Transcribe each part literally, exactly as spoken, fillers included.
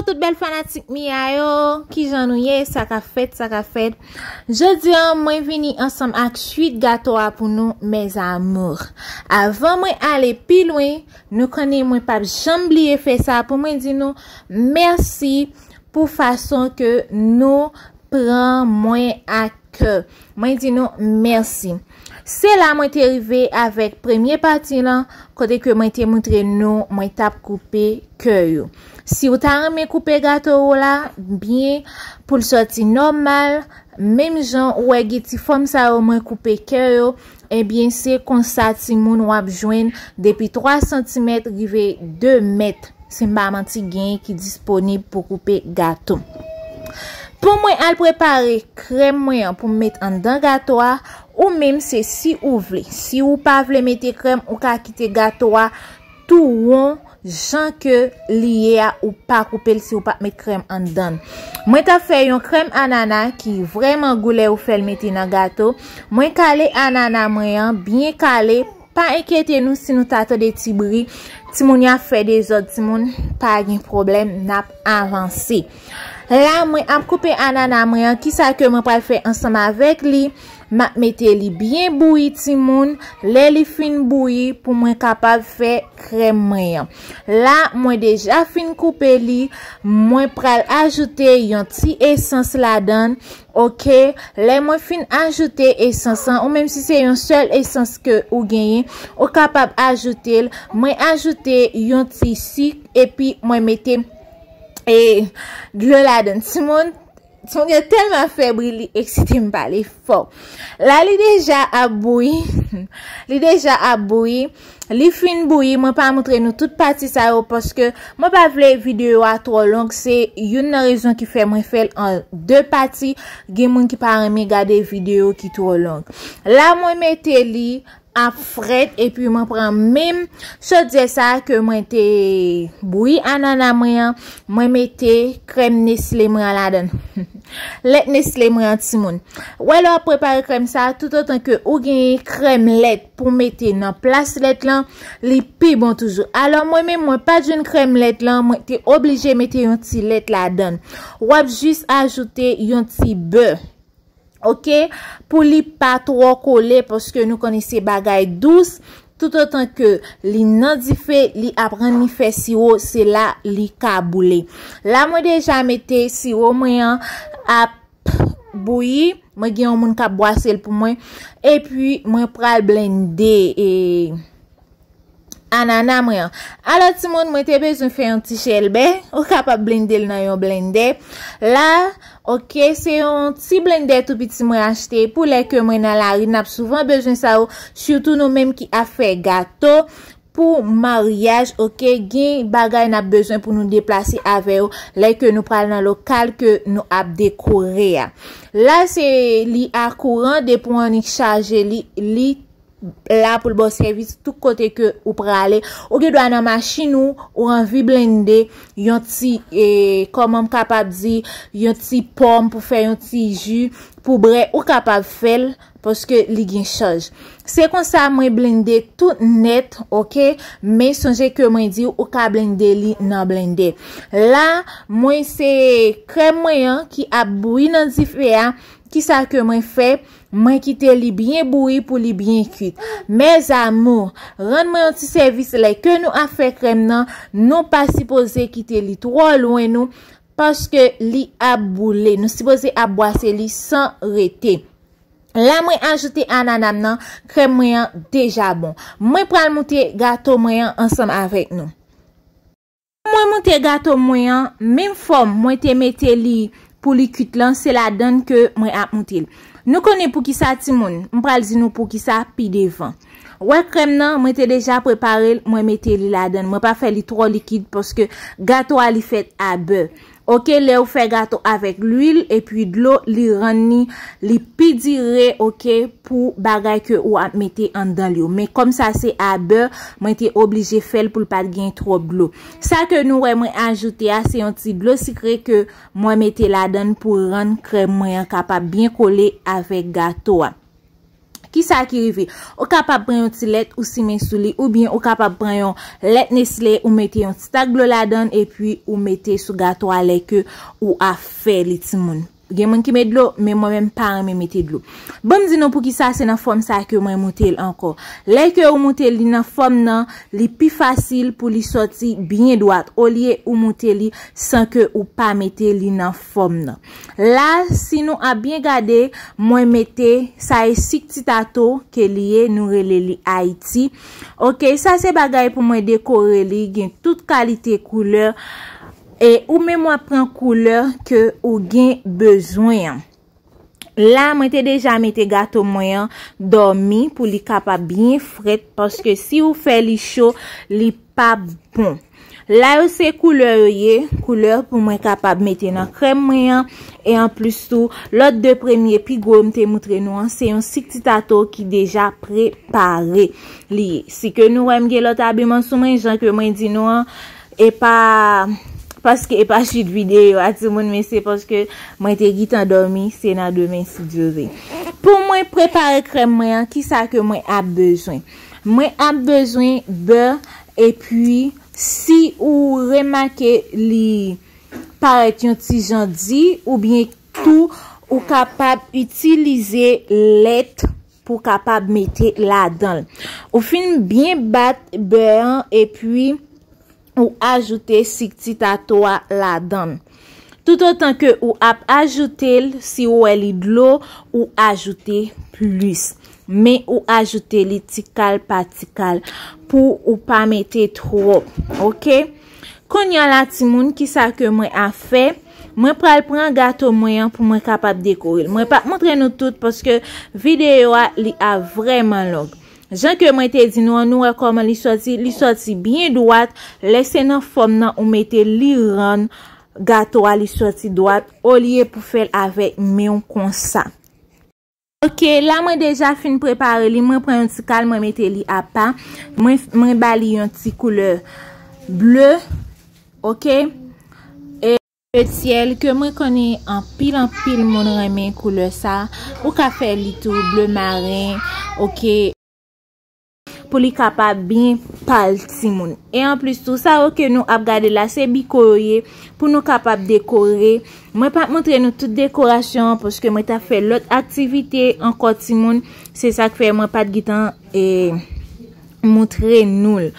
Tout bèl fanatik Mia yo, kijan nou ye? Sa k ap fèt, sa k ap fèt? Jodi a, mwen vini ansanm ak swit gato a pou nou, mes amours. Avan mwen ale pi lwen, nou konnen mwen p ap janm bliye fè sa pou mwen di nou mèsi pou fason ke nou pran mwen ak kè. Mwen di nou mèsi. Se la mwen te rive avèk premye pati lan, kote ke mwen te moutre nou mwen t ap koupe kè yo. Si w ta renmen koupe gato w la byen pou l sòti nòmal, menm jan ou wè gen ti fòm sa yo mwen koupe kè yo, ebyen se konsa timoun w ap jwenn depi twa santimèt rive de mèt. Si m pa manti, genyen ki disponib pou koupe gato. Pou mwen al prepare krèm mwen an pou m met anndan gato a, ou menm se si ou vle. Si ou pa vle mete krèm, ou ka kite gato a tou won jan ke li ye a, ou pa koupe l si ou pa met krèm anndan l. Mwen t ap fè yon krèm anana ki vrèman gou lè ou fè l mete nan gato. Mwen kale anana mwen an byen kale. Pa enkyete nou si nou ta tande ti bri. Timoun y ap fè dezòd, timoun, pa gen pwoblèm, n ap avanse. La, mwen ap koupe anana mwen an. Kisa ke mwen pral fè ansanm avèk li? M ap mete li byen bouyi, timoun. Lè li fin bouyi, pou mwen kapab fè krèm mwen an. La, mwen deja fin koupe li. Mwen pral ajoute yon ti esans ladan l. Oke, lè mwen fin ajoute esans lan, ou menm si se yon sèl esans ke ou genyen, ou kapab ajoute l. Mwen ajoute yon ti sik, epi mwen mete, e, dlo ladan l. Timoun, timoun yo tèlman fè bri, li eksite m pale fò. La, li deja ap bouyi. Li deja ap bouyi. Li fin bouyi, mwen pa moutre nou tout pati sa yo paske mwen pa vle videyo a twò long. Se youn nan rezon ki fè mwen fè l an de pati. Gen moun ki pa renmen gade videyo ki twò long. La, mwen mete li ap frèt, epi mwen pran menm chodyè sa a ke mwen te bouyi anana mwen an, mwen mete krèm Nestle mwen an ladan l. Lèt Nestle mwen an, timoun. Wè, lè w ap prepare krèm sa a, toutotan ke ou genyen krèm lèt pou mete nan plas lèt lan, li pi bon toujou. Alò, mwen menm, mwen pa t jwenn krèm lèt lan, mwen te oblije mete yon ti lèt ladan l. W ap jis ajoute yon ti bè. Oke? Pou li pa twò kole, paske nou konnen se bagay dous. Toutotan ke li nan dife, li ap rann li fè siwo, se la li ka boule. La, mwen deja mete siwo mwen an ap bouyi. Mwen gen yon moun k ap bwase l pou mwen. Epi, mwen pral blende, e, anana mwen an. Alò, timoun, mwen te bezwen fè yon ti chèlbè. Ou kapab blende l nan yon blendè. La, oke, se yon ti blendè tou piti mwen achte. Pou lè ke mwen nan lari, n ap souvan bezwen sa yo. Sitou nou menm ki ap fè gato. Pou maryaj, oke, gen bagay n ap bezwen pou nou deplase avè yo lè ke nou pral nan lokal ke nou ap dekore a. La, se li a kouran, depi w annik chaje li, li la pou l ba w sèvis tout kote ke ou prale. Ou gen dwa nan machin ou, ou anvi blende yon ti, e, kòman m kapab di, yon ti pòm pou fè yon ti ji, pou brè, ou kapab fè l, paske li gen chaj. Se konsa mwen blende tout nèt, oke? Men sonje ke mwen di w, ou ka blende li nan blendè. La, mwen se krèm mwen an ki ap bouyi nan dife a. Kisa ke mwen fè? Mwen kite li byen bouyi pou li byen kuit. Mes amours, rann mwen yon ti sèvis lè ke nou ap fè krèm nan, nou pa sipoze kite li twò lwen nou, paske li ap boule. Nou sipoze ap bwase li san rete. La, mwen ajoute anana m nan, krèm mwen an deja bon. Mwen pral moute gato mwen an ansanm avèk nou. Mwen moute gato mwen an, menm fòm mwen te mete li pou li kuit lan, se ladan l ke mwen ap moute l. Nou konnen poukisa, timoun, m pral di nou poukisa pi devan. Wè krèm nan, mwen te deja prepare l, mwen mete li ladan l. Mwen pa fè li twò likid paske gato a li fèt a bè. Oke, lè ou fè gato avèk lwil epi dlo, li rann li, li pi dire, oke, pou bagay ke ou ap mete anndan l yo. Men kòm sa se a bè, mwen te oblije fè l pou l pa t gen twòp dlo. Sa ke nou wè mwen ajoute a, se yon ti dlo sikre ke mwen mete ladan l pou rann krèm mwen an kapab byen kole avèk gato a. Kisa ki rive? Ou kapab pran yon ti lèt ou simen sou li, oubyen ou kapab pran yon lèt Nestlé, ou mete yon ti tak dlo ladan l, epi ou mete sou gato a lè ke ou ap fè li, timoun. Gen moun ki met dlo, men mwen menm pa renmen mete dlo. Ban m di nou poukisa se nan fòm sa ke mwen moute l ankò. Lè ke ou moute li nan fòm nan, li pi fasil pou li sòti byen dwat, olye ou moute li san ke ou pa mete li nan fòm nan. La, si nou ap byen gade, mwen mete sa e sik ti tato ke li ye, nou rele li Ayiti. Oke, sa se bagay pou mwen dekore li, gen tout kalite koulè. E ou menm w ap pran koulè ke ou gen bezwen an. La, mwen te deja mete gato mwen an dòmi pou li kapab byen frèt, paske si ou fè li cho, li pa bon. La yo se koulè yo ye, koulè pou mwen kapab mete nan krèm mwen an, e anplis tou, lòt de premye pi gwo m te moutre nou an, se yon sik ti tato ki deja prepare li ye. Si ke nou wè m gen lòt abiman sou mwen, jan ke mwen di nou an, e pa, paske e pa chit videyo a, timoun, men se paske mwen te gentan dòmi, se nan demen si Dye vle. Pou mwen prepare krèm mwen an, kisa ke mwen ap bezwen? Mwen ap bezwen bè, epi si ou remake li parèt yon ti jan di, oubyen tou ou kapab itilize lèt pou kapab mete ladan l. Ou fin byen bat bè an, epi ou ajoute sik ti tato a ladan l. Toutotan ke ou ap ajoute l, si ou wè li dlo, ou ajoute plis. Men ou ajoute li ti kal pa ti kal pou ou pa mete twòp. Oke? Kounye a la, timoun, kisa ke mwen ap fè? Mwen pral pran gato mwen an pou mwen kapab dekore l. Mwen p ap montre nou tout paske videyo a, li ap vrèman long. Jan ke mwen te di nou an, nou wè kòman li sòti, li sòti byen dwat. Lè se nan fòm nan ou mete li rann gato a, li sòti dwat, olye pou fè l avèk men w konsa. Oke, la mwen deja fin prepare li, mwen pran yon ti kal, mwen mete li apa. Mwen, mwen ba li yon ti koulè ble, oke? E ble syèl, ke mwen konnen anpil, anpil moun renmen koulè sa. Ou ka fè li tou ble maren, oke? Pou li kapab byen pal timoun. E anplis tou, sa yo ke nou ap gade la, se biko yo ye pou nou kapab dekore. Mwen p ap montre nou tout dekorasyon an, paske mwen t ap fè lòt aktivite ankò timoun. Se sa k fè mwen pa t gentan, e, montre nou l.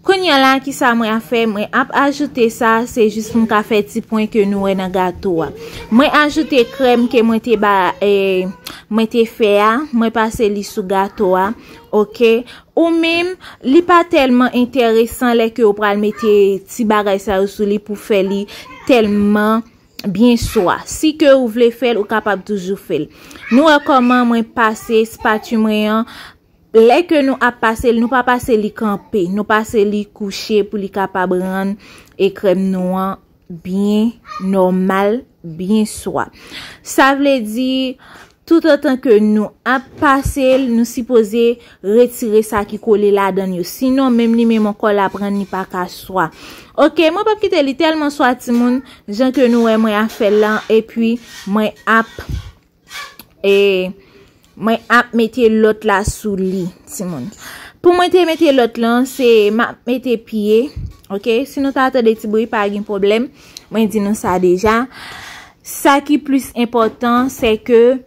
Kounye a la, kisa mwen ap fè? Mwen ap ajoute sa, se jis pou m ka fè ti pwen ke nou wè nan gato a. Mwen ajoute krèm ke mwen te ba, e, mwen te fè a, mwen pase li sou gato a, oke? Ou menm, li pa tèlman enteresan lè ke ou pral mete ti bagay sa yo sou li pou fè li tèlman byen swa. Si ke ou vle fè l, ou kapab toujou fè l. Nou wè kòman mwen pase espati mwen an. Lè ke nou ap pase l, nou pa pase li kanpe, nou pase li kouche pou li kapab rann e krèm nou an byen nòmal, byen swa. Sa vle di, toutotan ke nou ap pase l, nou sipoze retire sa ki kole ladan l yo. Sinon, menm li menm ankò l ap rann li pa ka swa. Oke, mwen p ap kite li tèlman swa, timoun, jan ke nou wè mwen ap fè l lan, epi mwen ap, e, mwen ap mete lòt la sou li, timoun. Pou mwen te mete lòt lan, se m ap mete pye, oke? Si nou ta tande ti bri, pa gen pwoblèm. Mwen di nou sa deja. Sa ki plis enpòtan, se ke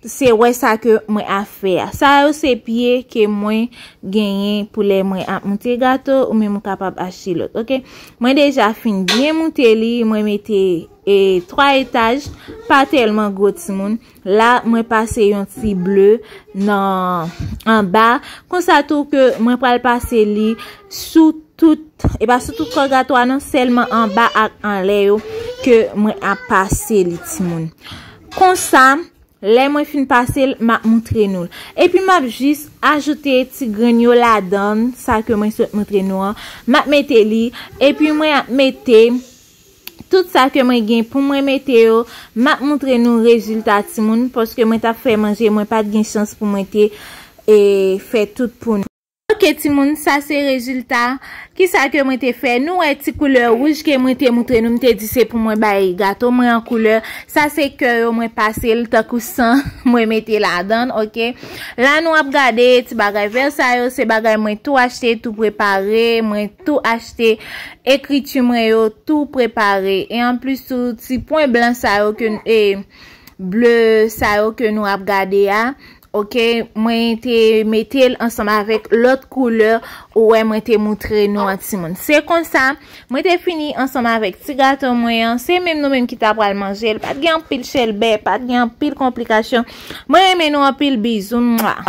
se wè sa ke mwen ap fè a. Sa yo se pye ke mwen genyen pou lè mwen ap moute gato, ou menm ou kapab achte lòt, oke? Mwen deja fin byen moute li, mwen mete, e, twa etaj, pa tèlman gwo timoun. La, mwen pase yon ti ble nan anba. Konsa tou ke mwen pral pase li sou tout, e pa sou tout kò gato a non, sèlman anba ak anlè yo ke mwen ap pase li, timoun. Konsa, lè mwen fin pase l, m ap montre nou l. Epi m ap jis ajoute ti grenn yo ladan l, sa ke mwen sot montre nou an. M ap mete li, epi mwen ap mete tout sa ke mwen gen pou mwen mete yo. M ap montre nou rezilta timoun, paske mwen t ap fè manje, mwen pa t gen chans pou mwen te, e, fè tout pou nou. Ok, Ok, timoun, sa se rezilta. Kisa ke mwen te fè? Nou wè ti koulè wouj ke mwen te moutre nou, m te di se pou mwen bay gato mwen an koulè. Sa se kè yo, mwen pase l tankou san, mwen mete ladan l, ok? La nou ap gade ti bagay vè sa yo, se bagay mwen tou achte, tou prepare, mwen tou achte ekriti mwen yo, tou prepare. E anplis tou, ti pwen blan sa yo ke n-, e, ble sa yo ke nou ap gade a, ok, mwen te mete l ansanm avèk lòt koulè ou wè mwen te moutre nou an, timoun. Se konsa, mwen te fini ansanm avèk ti gato mwen an. Se menm nou menm ki ta pral manje l. Pa t gen anpil chèlbè, pa t gen anpil konplikasyon. Mwen renmen nou anpil, bizou, mwa.